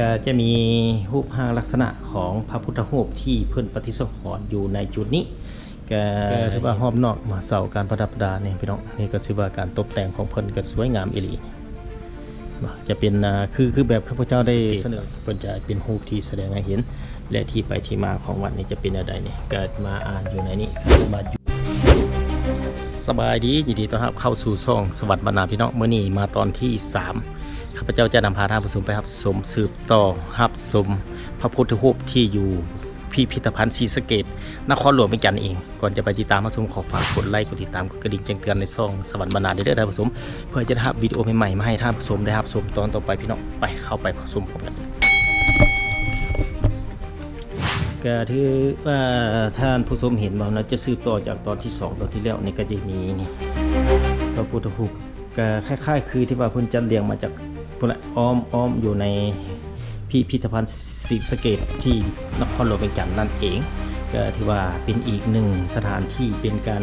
ກໍຈະມີຮູບຮ່າງລັກສະນະຂອງພະພຸດທະຮູບທີ່ເພິ່ນປະຕິສັງຂອນຢູ່ໃນຈຸດນີ້ ກໍ ກໍຖືວ່າຮອບນອກເສົາການປະດັບປະດານີ້ພີ່ນ້ອງ ນີ້ກໍຖືວ່າການຕົບແຕ່ງຂອງເພິ່ນກໍສວຍງາມອີ່ຫຼີ. ຈະເປັນ ອ່າ ຄື ຄືແບບຂ້າພະເຈົ້າໄດ້ສະເໜີ ເພິ່ນຈະເປັນຮູບທີ່ສະແດງໃຫ້ເຫັນ ແລະ ທີ່ໄປທີ່ມາຂອງວັດນີ້ຈະເປັນແນວໃດນີ້ ກໍມາອ່ານຢູ່ໃນນີ້ ມາຢູ່ ສະບາຍດີ ຍິນດີຕ້ອນຮັບເຂົ້າສູ່ຊ່ອງສະຫວັດບັນນາ ພີ່ນ້ອງ. ມື້ນີ້ມາຕອນທີສາມ ຂ້າພະເຈົ້າຈະນຳພາທ່ານຜູ້ຊົມໄປຮັບຊົມ ສືບຕໍ່ຮັບຊົມພະພຸດທະຮູບທີ່ຢູ່ພິພິດທະພັນສີສະເກດ ນະຄອນຫຼວງວຽງຈັນເອງ. ກ່ອນຈະໄປຕິດຕາມຮັບຊົມ ຂໍຝາກກົດໄລ ກົດຕິດຕາມ ກົດກະດິ່ງແຈ້ງເຕືອນໃນຊ່ອງສະຫວັດບັນນາເດີ ທ່ານຜູ້ຊົມ ເພື່ອຈະໄດ້ຮັບວິດີໂອໃໝ່ໆ ມາໃຫ້ທ່ານຜູ້ຊົມໄດ້ຮັບຊົມຕອນຕໍ່ໄປ ພີ່ນ້ອງ. ໄປ ເຂົ້າໄປຮັບຊົມພ້ອມກັນ. ກໍຖືວ່າທ່ານຜູ້ຊົມເຫັນບໍ່ເນາະ ຈະສືບຕໍ່ຈາກຕອນທີສອງ ຕອນທີ່ແລ້ວນີ້ ກໍຈະມີນີ້ ພະພຸດທະຮູບ ກໍຄ້າຍໆຄືທີ່ວ່າເພິ່ນຈັດລຽງມາຈາກພຸ້ນແຫຼະ ອ້ອມ ອ້ອມຢູ່ໃນພິພິດທະພັນສີສະເກດທີ່ນະຄອນຫຼວງວຽງຈັນນັ້ນເອງ. ກໍຖືວ່າເປັນອີກໜຶ່ງສະຖານທີ່ເປັນການ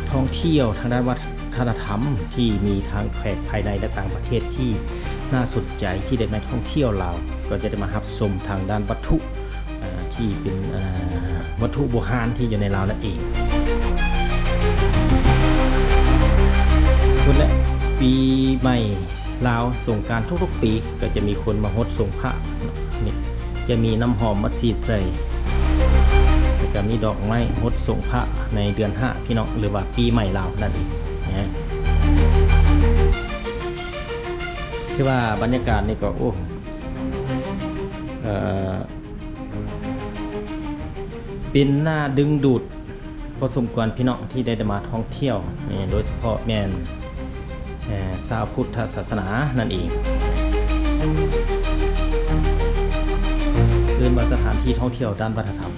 ທ່ອງທ່ຽວທາງດ້ານວັດທະນະທຳ ທີ່ມີທັງແຂກພາຍໃນ ແລະ ຕ່າງປະເທດທີ່ໜ້າສົນໃຈ ທີ່ໄດ້ມາທ່ອງທ່ຽວລາວ ກໍຈະໄດ້ມາຮັບຊົມທາງດ້ານວັດຖຸ ອ່າ ທີ່ເປັນ ອ່າ ວັດຖຸໂບຮານທີ່ຢູ່ໃນລາວນັ້ນເອງ. ພຸ້ນແຫຼະ ປີໃໝ່ລາວສົງການທຸກໆປີ ກໍຈະມີຄົນມາຫົດສົງພະ ນີ້ ຈະມີນ້ຳຫອມມາສີດໃສ່ ແລ້ວກໍມີດອກໄມ້ຫົດສົງພະໃນເດືອນຫ້າ ພີ່ນ້ອງ ຫຼືວ່າປີໃໝ່ລາວນັ້ນເອງນະ. ຖືວ່າບັນຍາກາດນີ້ກໍ ໂອ້ ເອີ ເປັນໜ້າດຶງດູດພໍສົມຄວນ ພີ່ນ້ອງທີ່ໄດ້ມາທ່ອງທ່ຽວ ໂດຍສະເພາະແມ່ນ ເອີ ຊາວພຸດທະສາສະໜານັ້ນເອງ. ເອີ້ນວ່າສະຖານທີ່ທ່ອງທ່ຽວດ້ານວັດທະນະທຳ.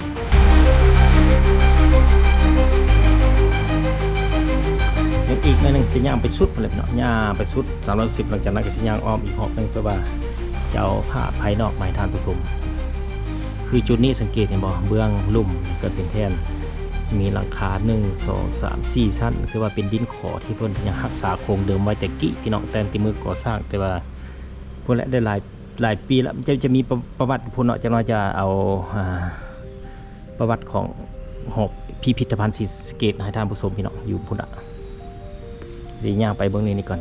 ຍັງອີກໜ້ອຍໜຶ່ງ ຈະຍ່າງໄປສຸດພຸ້ນແຫຼະເນາະ ຍ່າງໄປສຸດສາມຮ້ອຍຫົກສິບ ຫຼັງຈາກນັ້ນກໍຊິຍ່າງອ້ອມອີກຮອບໜຶ່ງ ເພື່ອວ່າຈະເອົາພາບພາຍນອກມາໃຫ້ທ່ານຜູ້ຊົມ. ຄືຈຸດນີ້ສັງເກດເຫັນບໍ່ ເບື້ອງລຸ່ມກໍເປັນແທ່ນ ມີຫຼັງຄາ ໜຶ່ງ ສອງ ສາມ ສີ່ ຊັ້ນ ຄືວ່າເປັນດິນຂໍທີ່ເພິ່ນຍັງຮັກສາຄົງເດີມໄວ້ແຕ່ກີ້ ພີ່ນ້ອງ ແຕ່ແຕ່ມື້ກໍ່ສ້າງ ແຕ່ວ່າພຸ້ນແຫຼະ ໄດ້ຫຼາຍ ຫຼາຍປີແລ້ວ ຈະ ຈະມີປະ ປະຫວັດພຸ້ນເນາະ ຈັກໜ້ອຍຈະເອົາ ອ່າ ປະຫວັດຂອງຫໍພິພິດທະພັນສີສະເກດໃຫ້ທ່ານຜູ້ຊົມ ພີ່ນ້ອງ ຢູ່ພຸ້ນລະ ຊິຍ່າງໄປເບິ່ງໃນນີ້ກ່ອນ.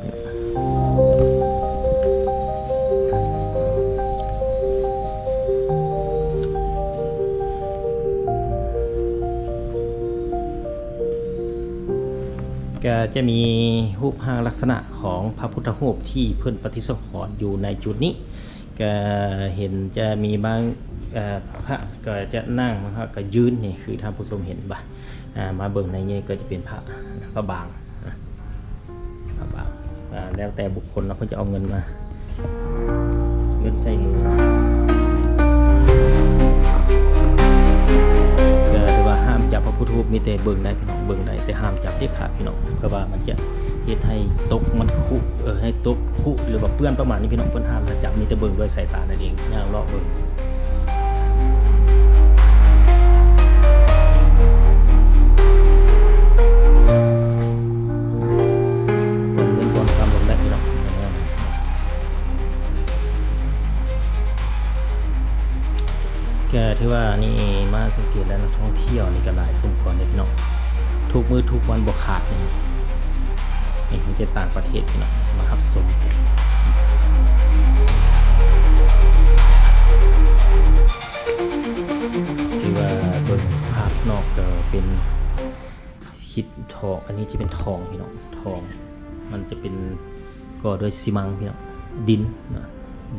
ກະຈະມີຮູບຮ່າງລັກສະນະຂອງພະພຸດທະຮູບທີ່ເພິ່ນປະຕິສັງຂອນຢູ່ໃນຈຸດນີ້ ກະເຫັນຈະມີບາງ ເອີ ພະກໍຈະນັ່ງ ບາງພະກໍຢືນ ນີ້ຄືທ່ານຜູ້ຊົມເຫັນບໍ່ ອ່າ ມາເບິ່ງໃນນີ້ກໍຈະເປັນພະ ພະບາງ ພະບາງ ອ່າ ແລ້ວແຕ່ບຸກຄົນເນາະ ເພິ່ນຈະເອົາເງິນມາ ເງິນໃສ່ມື ກໍຖືວ່າຫ້າມຈັບພະພຸດທະຮູບ ມີແຕ່ເບິ່ງໄດ້ພີ່ນ້ອງ ເບິ່ງໄດ້ ແຕ່ຫ້າມຈັບເດັດຂາດພີ່ນ້ອງ ເພາະວ່າມັນຈະ ເຮັດໃຫ້ຕົກມັນຄຸ ເອີ ໃຫ້ຕົກຄຸ ຫຼືວ່າເປື້ອນປະມານນີ້ພີ່ນ້ອງ ເພິ່ນຫ້າມຈັບ ມີແຕ່ເບິ່ງດ້ວຍສາຍຕານັ້ນເອງ ຍ່າງເລາະເບິ່ງ ເບິ່ງເງິນບ່ອນກຳລົງໄດ້ພີ່ນ້ອງ. ກໍຖືວ່ານີ້ມາສັງເກດແລ້ວ ນັກທ່ອງທ່ຽວນີ້ກໍຫຼາຍສົມຄວນເດ້ພີ່ນ້ອງ ທຸກມື້ທຸກວັນບໍ່ຂາດນີ້ ນີ້ມີແຕ່ຕ່າງປະເທດພີ່ນ້ອງມາຮັບຊົມ ທີ່ວ່າເບິ່ງພາບນອກກໍເປັນ ຄິດທອງ ອັນນີ້ຈະເປັນທອງພີ່ນ້ອງ ທອງ ມັນຈະເປັນກໍ່ດ້ວຍຊີມັງພີ່ນ້ອງ ດິນນະ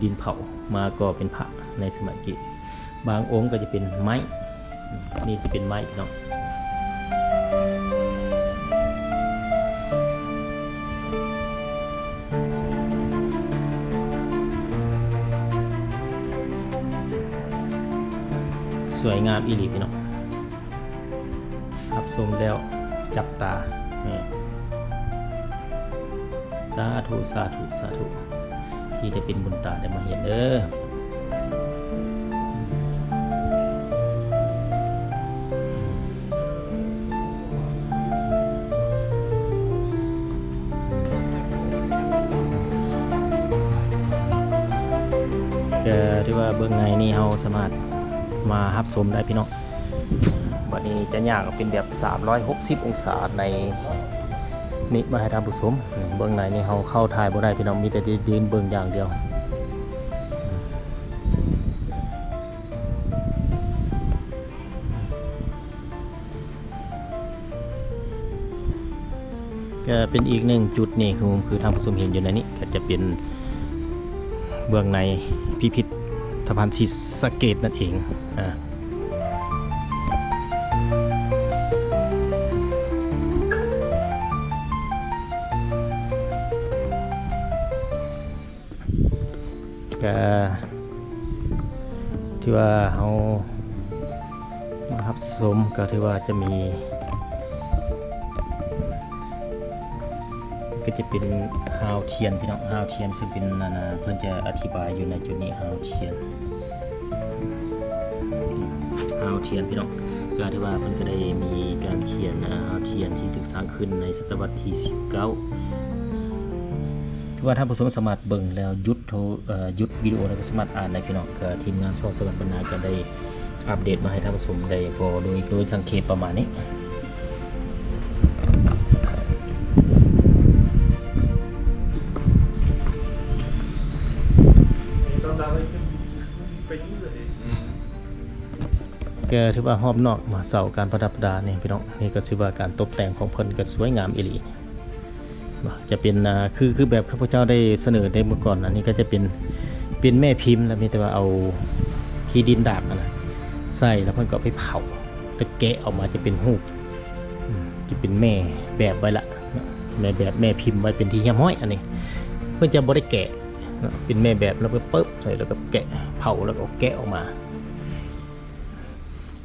ດິນເຜົາ ມາກໍ່ເປັນພະໃນສະໄໝກີ້ ບາງອົງກໍຈະເປັນໄມ້ ນີ້ຈະເປັນໄມ້ພີ່ນ້ອງ ສວຍງາມອີ່ຫຼີພີ່ນ້ອງ. ຮັບຊົມແລ້ວຈັບຕາ ນີ້ ສາທຸ ສາທຸ ສາທຸ ທີ່ໄດ້ເປັນບຸນຕາໄດ້ມາເຫັນເດີ ກໍຖືວ່າ ເບື້ອງໃນນີ້ເຮົາສາມາດມາຮັບຊົມໄດ້ພີ່ນ້ອງ. ບັດນີ້ຈະຍ່າງເປັນແບບສາມຮ້ອຍຫົກສິບອົງສາໃນນີ້ມາໃຫ້ທ່ານຜູ້ຊົມ. ເບື້ອງໃນນີ້ເຮົາເຂົ້າຖ່າຍບໍ່ໄດ້ພີ່ນ້ອງ, ມີແຕ່ໄດ້ຢືນເບິ່ງຢ່າງດຽວ. ກໍເປັນອີກໜຶ່ງຈຸດນີ້ ຄື ຄືທ່ານຜູ້ຊົມເຫັນຢູ່ໃນນີ້ ກໍຈະເປັນເບື້ອງໃນພິພິດທະພັນສີສະເກດນັ້ນເອງ. ອາ ກະຖືວ່າເຮົາມາຮັບຊົມ ກະຖືວ່າຈະມີ ກະຈະເປັນຮາວທຽນພີ່ນ້ອງ, ຮາວທຽນ ຊຶ່ງເປັນ ອັນນ່າ ເພິ່ນຈະອະທິບາຍຢູ່ໃນຈຸດນີ້ ຮາວທຽນ. ຮາວທຽນພີ່ນ້ອງ ກະຖືວ່າເພິ່ນກະໄດ້ມີການຂຽນ ອາ ຮາວທຽນທີ່ຖືກສ້າງຂຶ້ນໃນສະຕະວັດທີສິບເກົ້າ. ຖືວ່າທ່ານຜູ້ຊົມສາມາດເບິ່ງແລ້ວຢຸດໂທ ເອີ ຢຸດວິດີໂອ ແລ້ວກໍສາມາດອ່ານໄດ້ພີ່ນ້ອງ. ກະທີມງານຊ່ອງສະຫວັນບັນນາກະໄດ້ອັບເດດມາໃຫ້ທ່ານຜູ້ຊົມໄດ້ພໍໂດຍ ໂດຍສັງເຂບປະມານນີ້. ກໍຖືວ່າຮອບນອກເສົາການປະດັບປະດານີ້ພີ່ນ້ອງ, ນີ້ກໍຖືວ່າການຕົບແຕ່ງຂອງເພິ່ນກໍສວຍງາມອີ່ຫຼີ. ຈະເປັນ ອ່າ ຄື ຄືແບບຂ້າພະເຈົ້າໄດ້ສະເໜີໃນເມື່ອກ່ອນ, ອັນນີ້ກໍຈະເປັນ ເປັນແມ່ພິມ ແລ້ວມີແຕ່ວ່າເອົາຂີ້ດິນດາກຫັ້ນນະໃສ່ ແລ້ວເພິ່ນກໍເອົາໄປເຜົາ ແລ້ວແກະອອກມາຈະເປັນຮູບ ອືມ ຈະເປັນແມ່ແບບໄວ້ລະ ແມ່ແບບ ແມ່ພິມໄວ້ເປັນທີ່ຮຽບຮ້ອຍ. ອັນນີ້ເພິ່ນຈະບໍ່ໄດ້ແກະເນາະ ເປັນແມ່ແບບ ແລ້ວກໍປຶບໃສ່ ແລ້ວກໍແກະ ເຜົາ ແລ້ວກໍແກະອອກມາ.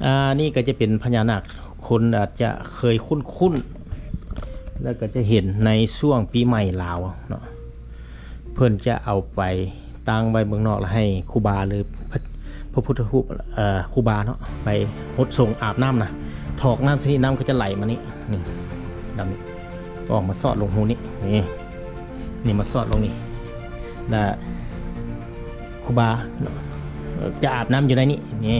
ອ່າ ນີ້ກໍຈະເປັນພະຍານາກ ຄົນອາດຈະເຄີຍຄຸ້ນໆ ແລ້ວກໍຈະເຫັນໃນຊ່ວງປີໃໝ່ລາວເນາະ, ເພິ່ນຈະເອົາໄປຕັ້ງໄວ້ເມືອງນອກ ແລ້ວໃຫ້ຄູບາ ຫຼື ພະ ພະພຸດທະຮູບ ເອີ ຄູບາເນາະ ໄປຫົດສົງອາບນ້ຳນະ, ຖອກນ້ຳຊະນິດ ນ້ຳກໍຈະໄຫຼມານີ້ ນີ້ ດຳນີ້ ອອກມາຊອດລົງຮູນີ້ ນີ້ ນີ້ມາຊອດລົງນີ້ ແລ້ວ ຄູບາເນາະ ຈະອາບນ້ຳຢູ່ໃນນີ້ ນີ້.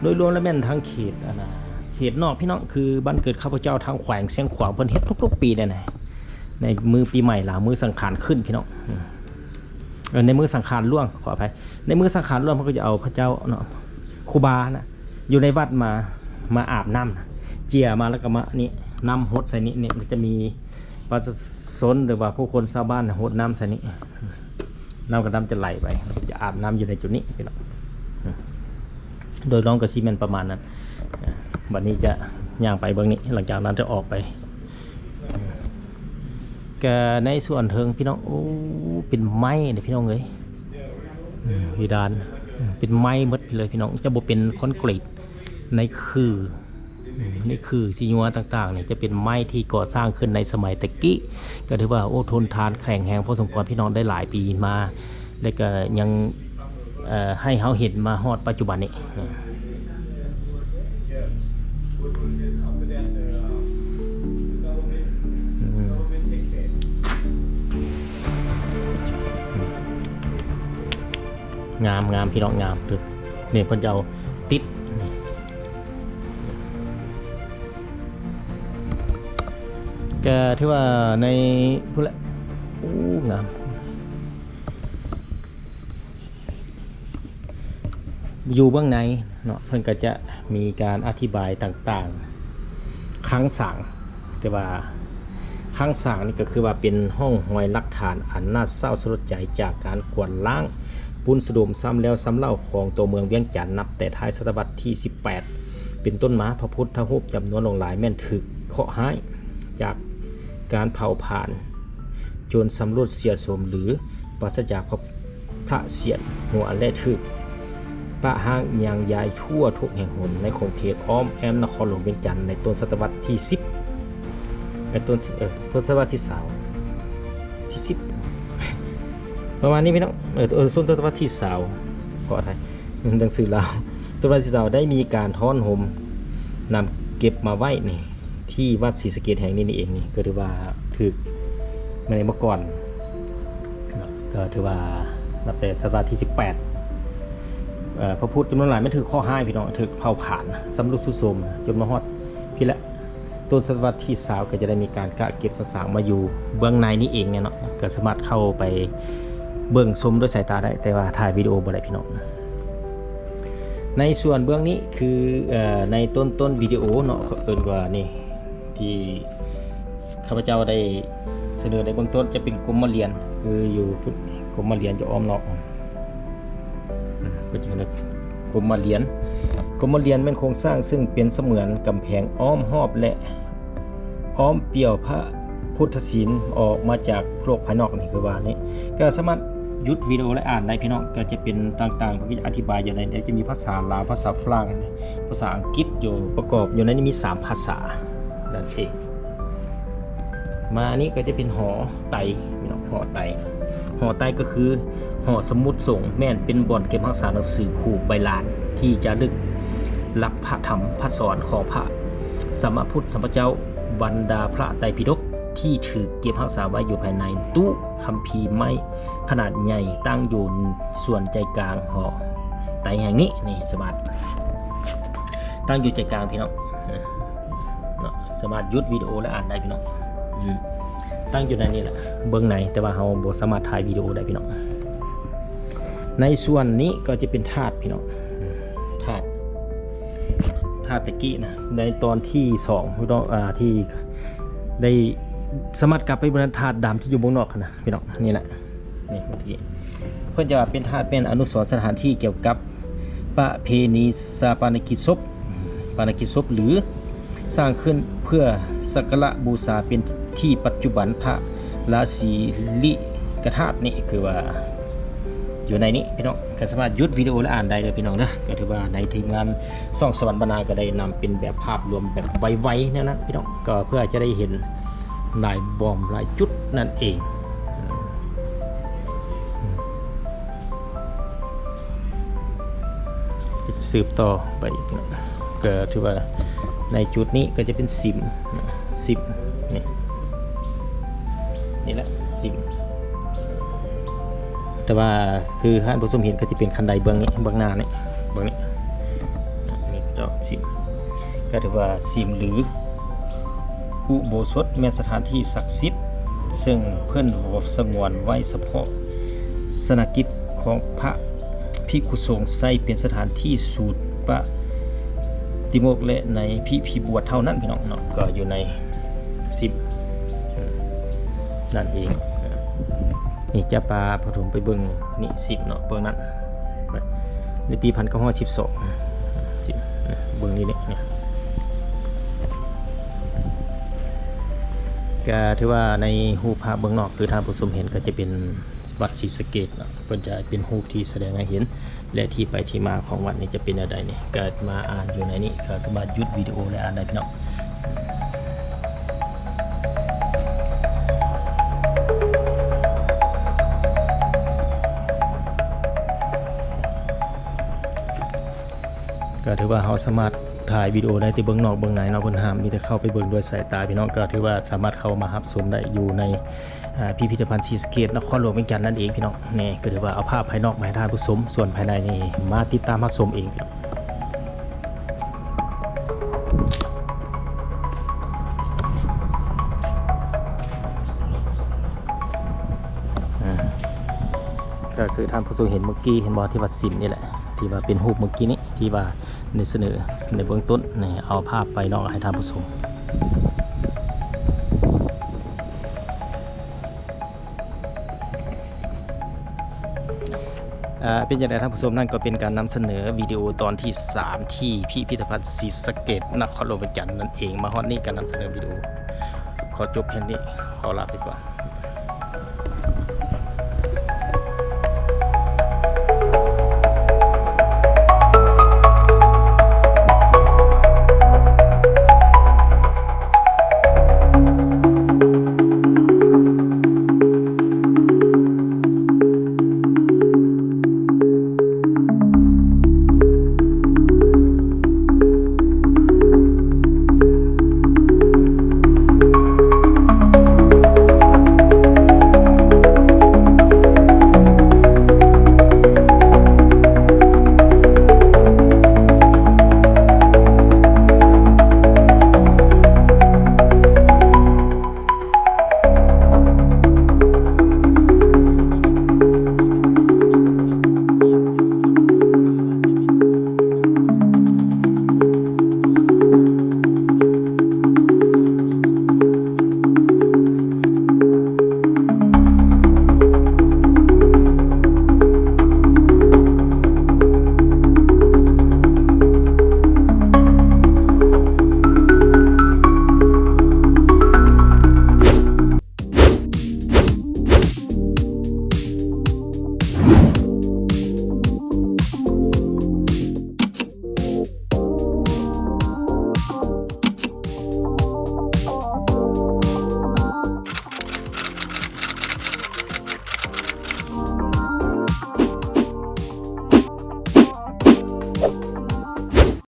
ໂດຍລວມແລ້ວແມ່ນທາງເຂດ ອັນນ່າ ເຂດນອກພີ່ນ້ອງ ຄືບ້ານເກີດຂ້າພະເຈົ້າ ທາງແຂວງຊຽງຂວາງ ເພິ່ນເຮັດທຸກໆປີແດ່ນະ ໃນມື້ປີໃໝ່ລາວ ມື້ສັງຂານຂຶ້ນພີ່ນ້ອງ ເອີ ໃນມື້ສັງຂານຫຼວງ ຂໍອະໄພ ໃນມື້ສັງຂານຫຼວງ ເພິ່ນກໍຈະເອົາພະເຈົ້າເນາະ ຄູບານະ ຢູ່ໃນວັດມາ ມາອາບນ້ຳ ເຈຍມາ ແລ້ວກໍມານີ້ ນ້ຳຫົດໃສ່ນີ້ ນີ້ ມັນຈະມີປະຊາຊົນ ຫຼືວ່າຜູ້ຄົນຊາວບ້ານຫົດນ້ຳໃສ່ນີ້ ນ້ຳກະນ້ຳຈະໄຫຼໄປ ຈະອາບນ້ຳຢູ່ໃນຈຸດນີ້ພີ່ນ້ອງ. ໂດຍລວມກໍຊິແມ່ນປະມານນັ້ນ. ບັດນີ້ຈະຍ່າງໄປເບິ່ງນີ້ ຫຼັງຈາກນັ້ນຈະອອກໄປ ກະໃນສ່ວນເທິງພີ່ນ້ອງ ໂອ້ ເປັນໄມ້ເດ້ພີ່ນ້ອງເອີຍ ເພດານ ເປັນໄມ້ໝົດເລີຍພີ່ນ້ອງ ຈະບໍ່ເປັນຄອນກຣີດ ໃນຄື ໃນຄືສີຍົວຕ່າງໆນີ້ ຈະເປັນໄມ້ທີ່ກໍ່ສ້າງຂຶ້ນໃນສະໄໝແຕ່ກີ້ ກໍຖືວ່າ ໂອ້ ທົນທານແຂງແຮງພໍສົມຄວນ ພີ່ນ້ອງ ໄດ້ຫຼາຍປີມາ ແລະກະຍັງ ເອີ ໃຫ້ເຮົາເຫັນມາຮອດປັດຈຸບັນນີ້. ອືມ ງາມ ງາມ ພີ່ນ້ອງ ງາມ. ນີ້ເພິ່ນຈະເອົາຕິດ ກະຖືວ່າໃນພຸ້ນແຫຼະ ໂອ້ ງາມ. ຢູ່ເບື້ອງໃນເນາະ ເພິ່ນກໍຈະມີການອະທິບາຍຕ່າງໆ ຄັງສາງ ແຕ່ວ່າຄັງສາງນີ້ກໍຄືວ່າເປັນຮ່ອງຮອຍຫຼັກຖານອັນໜ້າເສົ້າສະຫຼົດໃຈ ຈາກການກວາດລ້າງປຸນສະດົມຊ້ຳແລ້ວຊ້ຳເລົ່າຂອງຕົວເມືອງວຽງຈັນ ນັບແຕ່ທ້າຍສະຕະວັດທີສິບແປດເປັນຕົ້ນມາ. ພະພຸດທະຮູບຈຳນວນຫຼວງຫຼາຍແມ່ນຖືກເຄາະຮ້າຍຈາກການເຜົາຜານ ຈົນຊຳລຸດເສຍໂສມ ຫຼື ປາສະຈາກພະ ພະສຽນຫົວ ແລະ ຖືກປະຮ້າງຍັງຢາຍທົ່ວທຸກແຫ່ງຫົນໃນຂົງເຂດອ້ອມແອ້ມນະຄອນຫຼວງວຽງຈັນ ໃນຕົ້ນສະຕະວັດທີສິບ ໃນຕົ້ນ ເອີ ຕົ້ນສະຕະວັດທີຊາວ ທີສິບ ປະມານນີ້ພີ່ນ້ອງ ເອີ ເອີ ຕົ້ນສະຕະວັດທີຊາວ ຂໍອະໄພ ໜັງສືລາວ ສະຕະວັດທີຊາວ ໄດ້ມີການທ້ອນໂຮມນຳເກັບມາໄວ້ນີ້ ທີ່ວັດສີສະເກດແຫ່ງນີ້ນີ້ເອງນີ້ ກໍຖືວ່າຖືກມາໃນເມື່ອກ່ອນເນາະ ກໍຖືວ່ານັບແຕ່ສະຕະວັດທີສິບແປດ ເອີ ພະພຸດຈຳນວນຫຼາຍມັນຖືກເຄາະຮ້າຍພີ່ນ້ອງ ຖືກເຜົາຜານຊຳລຸດຊຸດໂຊມ ຈົນມາຮອດພີ້ແຫຼະ ຕົ້ນສະຕະວັດທີຊາວ ກໍຈະໄດ້ມີການກະເກັບສະສາງມາຢູ່ເບື້ອງໃນນີ້ເອງເນາະ ກໍສາມາດເຂົ້າໄປເບິ່ງຊົມດ້ວຍສາຍຕາໄດ້ ແຕ່ວ່າຖ່າຍວິດີໂອບໍ່ໄດ້ພີ່ນ້ອງ. ໃນສ່ວນເບື້ອງນີ້ຄື ເອີ ໃນຕົ້ນ ຕົ້ນວິດີໂອເນາະ ເອີ້ນວ່ານີ້ ທີ່ຂ້າພະເຈົ້າໄດ້ສະເໜີໃນເບື້ອງຕົ້ນຈະເປັນກົມມະລຽນ ຄືຢູ່ພຸ້ນ ກົມມະລຽນຈະອ້ອມນອກ ອາ ເປັນຈັ່ງໃດ ກົມມະລຽນ ກົມມະລຽນແມ່ນໂຄງສ້າງເຊິ່ງເປັນສະເໝືອນກຳແພງອ້ອມຮອບ ແລະ ອ້ອມປຽວພະພຸດທະສິມອອກມາຈາກໂລກພາຍນອກນີ້ ຄືວ່ານີ້ ກໍສາມາດຢຸດວິດີໂອ ແລະ ອ່ານໄດ້ພີ່ນ້ອງ ກໍຈະເປັນຕ່າງໆ ເພິ່ນກໍຈະອະທິບາຍຢູ່ໃນ ດຽວຈະມີພາສາລາວ ພາສາຝຣັ່ງ ພາສາອັງກິດຢູ່ ປະກອບຢູ່ໃນນີ້ມີສາມພາສານັ້ນເອງ. ມານີ້ກໍຈະເປັນຫໍໄຕພີ່ນ້ອງ ຫໍໄຕ ຫໍໄຕກໍຄືຫໍສະໝຸດສົງ ແມ່ນເປັນບ່ອນເກັບຮັກສາໜັງສືຜູກໃບລານ ທີ່ຈະລຶກລັບພະທຳພະສອນຂອງພະສຳມາພຸດສຳພະເຈົ້າ ບັນດາພະໄຕປິດົກທີ່ຖືກເກັບຮັກສາໄວ້ຢູ່ພາຍໃນຕູ້ຄຳພີໄມ້ຂະໜາດໃຫຍ່ ຕັ້ງຢູ່ສ່ວນໃຈກາງຫໍໄຕແຫ່ງນີ້ ນີ້ສາມາດ ຕັ້ງຢູ່ໃຈກາງພີ່ນ້ອງ ເນາະ ສາມາດຢຸດວິດີໂອ ແລະ ອ່ານໄດ້ພີ່ນ້ອງ ອືມ ຕັ້ງຢູ່ໃນນີ້ແຫຼະ ເບື້ອງໃນ ແຕ່ວ່າເຮົາບໍ່ສາມາດຖ່າຍວິດີໂອໄດ້ພີ່ນ້ອງ. ໃນສ່ວນນີ້ກໍຈະເປັນທາດພີ່ນ້ອງ ອືມ ທາດ ທາດແຕ່ກີ້ນະ ໃນຕອນທີສອງເນາະ ອາ ທີ່ໄດ້ສາມາດກັບໄປເບິ່ງທາດດຳທີ່ຢູ່ເບື້ອງນອກຫັ້ນນະພີ່ນ້ອງ ນີ້ແຫຼະ. ນີ້ ເພິ່ນຈະວ່າເປັນທາດ ແມ່ນອະນຸສອນສະຖານທີ່ກ່ຽວກັບປະເພນີຊາປະນະກິດສົບ ປະນະກິດສົບ ຫຼື ສ້າງຂຶ້ນເພື່ອສັກກາລະບູຊາເປັນທີ່ປັດຈຸບັນພະລາສີລິກະທາດນີ້ ຄືວ່າຢູ່ໃນນີ້ພີ່ນ້ອງ ກໍສາມາດຢຸດວິດີໂອ ແລະ ອ່ານໄດ້ເດີພີ່ນ້ອງເດີ. ກໍຖືວ່າໃນທີມງານຊ່ອງສະຫວັນບັນນາ ກໍໄດ້ນຳເປັນແບບພາບລວມແບບໄວໆແນວນັ້ນພີ່ນ້ອງ ກໍເພື່ອຈະໄດ້ເຫັນ ຫຼາຍບ່ອນຫຼາຍຈຸດນັ້ນເອງ ອືມ ສືບຕໍ່ໄປອີກເນາະ ກໍຖືວ່າໃນຈຸດນີ້ກໍຈະເປັນສິມ ສິມ ນີ້ ນີ້ແຫຼະສິມ ແຕ່ວ່າຄືທ່ານຜູ້ຊົມເຫັນກໍຈະເປັນຄັນໄດເບື້ອງນີ້ ເບື້ອງໜ້ານີ້ ເບື້ອງນີ້ ນີ້ດອກສິມ ກໍຖືວ່າສິມ ຫຼື ອຸໂບສົດແມ່ນສະຖານທີ່ສັກສິດ ເຊິ່ງເພິ່ນສະຫງວນໄວ້ສະເພາະສະນະກິດຂອງພະພິກຂຸສົງ ໃຊ້ເປັນສະຖານທີ່ສູດປະຕິໂມກ ແລະ ໃນພິທີບວດເທົ່ານັ້ນພີ່ນ້ອງເນາະ ກໍຢູ່ໃນສິມນັ້ນເອງ. ນີ້ຈະພາຜູ້ຊົມໄປເບິ່ງນີ້ສິມເນາະ ເບິ່ງນັ້ນ ໃນປີພັນເກົ້າຮ້ອຍສິບສອງ ສິມ ເບິ່ງນີ້ນີ້ ກໍຖືວ່າໃນຮູບພາບເບື້ອງນອກ ຄືທ່ານຜູ້ຊົມເຫັນ ກໍຈະເປັນວັດສີສະເກດເນາະ ເພິ່ນຈະເປັນຮູບທີ່ສະແດງໃຫ້ເຫັນ ແລະ ທີ່ໄປທີ່ມາຂອງວັດນີ້ຈະເປັນແນວໃດນີ້ ກໍມາອ່ານຢູ່ໃນນີ້ ກໍສາມາດຢຸດວິດີໂອ ແລະ ອ່ານໄດ້ພີ່ນ້ອງ. ກໍຖືວ່າເຮົາສາມາດຖ່າຍວິດີໂອໄດ້ແຕ່ເບື້ອງນອກເບື້ອງໃນເນາະ ເພິ່ນຫ້າມມີແຕ່ເຂົ້າໄປເບິ່ງດ້ວຍສາຍຕາພີ່ນ້ອງ ກໍຖືວ່າສາມາດເຂົ້າມາຮັບຊົມໄດ້ຢູ່ໃນ ອາ ພິພິທະພັນສີສະເກດ ນະຄອນຫຼວງວຽງຈັນນັ້ນເອງພີ່ນ້ອງ. ນີ້ກໍຖືວ່າເອົາພາບພາຍນອກມາໃຫ້ທ່ານຜູ້ຊົມ ສ່ວນພາຍໃນນີ້ມາຕິດຕາມຮັບຊົມເອງ. ອາ ກໍຄືທ່ານຜູ້ຊົມເຫັນເມື່ອກີ້ ເຫັນບໍ່ ທີ່ວ່າສິມນີ້ແຫຼະ ທີ່ວ່າເປັນຮູບເມື່ອກີ້ນີ້ ທີ່ວ່າໄດ້ສະເໜີໃນເບື້ອງຕົ້ນນີ້ ເອົາພາບພາຍນອກໃຫ້ທ່ານຜູ້ຊົມ. ເປັນຈັ່ງໃດທ່ານຜູ້ຊົມ ນັ້ນກໍເປັນການນຳສະເໜີວິດີໂອຕອນທີສາມ ທີ່ພິພິທະພັນສີສະເກດ ນະຄອນຫຼວງວຽງຈັນນັ້ນເອງ. ມາຮອດນີ້ການນຳສະເໜີວິດີໂອຂໍຈົບພຽງນີ້ ຂໍລາໄປກ່ອນ.